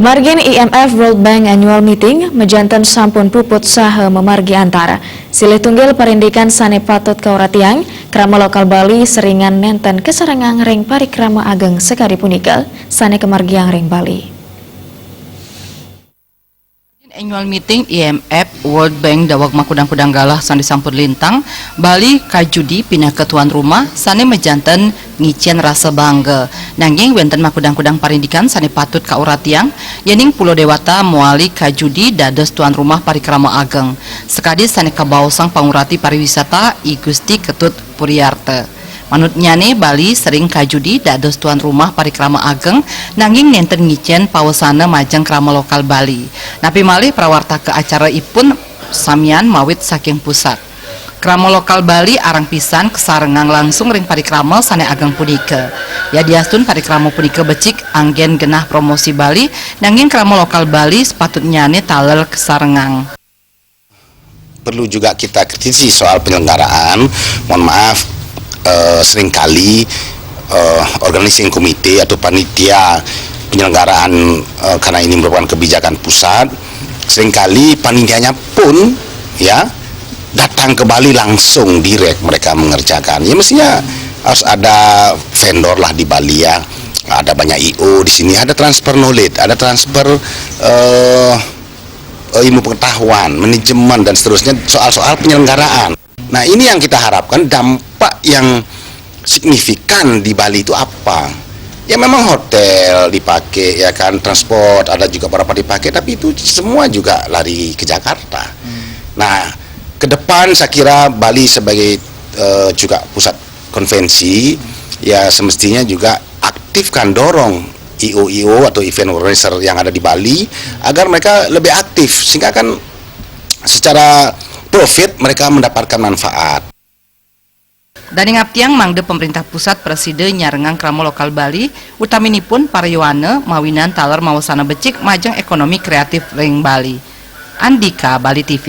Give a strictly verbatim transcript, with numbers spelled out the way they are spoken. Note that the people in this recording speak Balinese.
Margin I M F World Bank Annual Meeting majanten sampun puput saha mamargi antara. Silih tunggil parindikan sane patut kauratiang, krama lokal Bali seringan nenten kasarengang ring parikrama ageng sakadi punika sane kamargiang ring Bali. Annual Meeting I M F World Bank daweg makudang-kudang galah sane sampun lintang, Bali kajudi pinaka tuan rumah sane majanten ngicen rasa bangga. Nanging wenten makudang-kudang parindikan sane patut kauratiang, yening Pulo Dewata mawali kajudi dados tuan rumah parikrama ageng. Sakadi sane kabaosang pangurati pariwisata I Gusti Ketut Puriarta. Manutnyane Bali sering kajudi dados tuan rumah parikrama ageng, nanging nenten ngicen pawesana majeng krama lokal Bali. Napi malih prawartaka acara ipun samian mawit saking pusat. Krama lokal Bali arang pisan kasarengang langsung ring parikrama sane ageng punika. Yadiastun parikrama punika becik anggen genah promosi Bali, nanging krama lokal Bali sepatutnyane taler kasarengang. Perlu juga kita kritisi soal penyelenggaraan. Mohon maaf, eh, seringkali eh, organizing committee atau panitia penyelenggaraan, eh, karena ini merupakan kebijakan pusat, seringkali panitianya pun, ya, datang ke Bali langsung direct mereka mengerjakan. Ya, mestinya harus ada vendor lah di Bali, ya. Ada banyak I O di sini, ada transfer knowledge, ada transfer eh, eh, ilmu pengetahuan, manajemen, dan seterusnya, soal-soal penyelenggaraan. Nah, ini yang kita harapkan, dampak yang signifikan di Bali itu apa? Ya, memang hotel dipakai, ya kan, transport ada juga beberapa dipakai, tapi itu semua juga lari ke Jakarta. Nah, ke depan saya kira Bali sebagai eh, juga pusat konvensi, ya, semestinya juga aktifkan, dorong I O I O atau event organizer yang ada di Bali agar mereka lebih aktif, sehingga kan secara profit mereka mendapatkan manfaat. Dane ngaptiang mangda pemerintah pusat prasida nyarengang krama lokal Bali, utaminipun pariwana mawinan taler mawesana becik majeng ekonomi kreatif ring Bali. Andika, Bali T V.